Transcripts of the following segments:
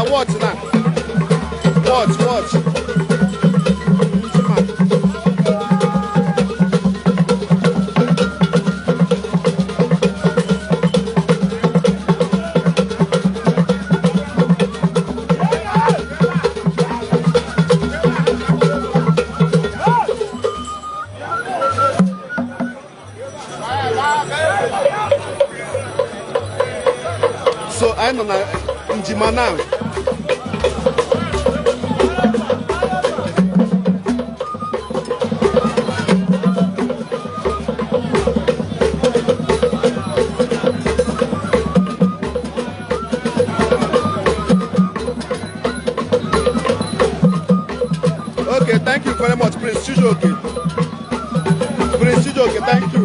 Watch now. Watch, watch. Njima. So anyị nọ na Njima now. Okay, thank you very much, Prince Chijioke. Prince Chijioke, thank you.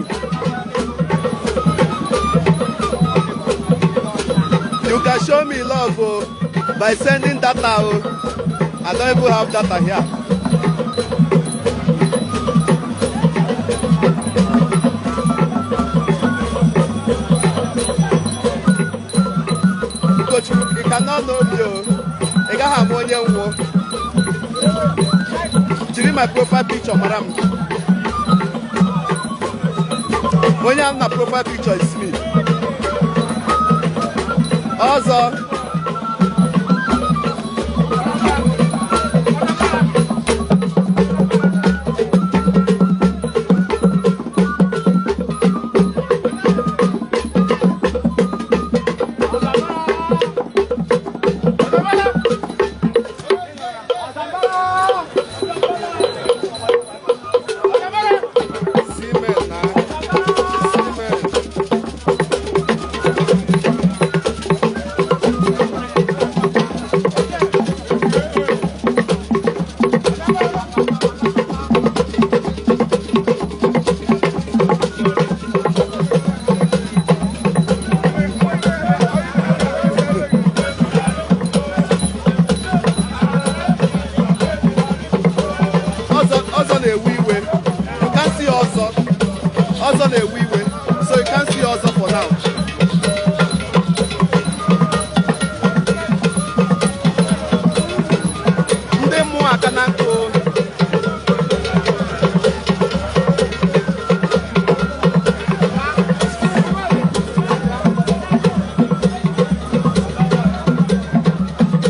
You can show me love, oh, by sending data. Oh. I don't even have data here. Coach, you cannot know me. Oh. Ị gaghị ama onye nwụọ. Jiri my profile picture mara m. Onye ahụ na profile picture is me. Ọzọ.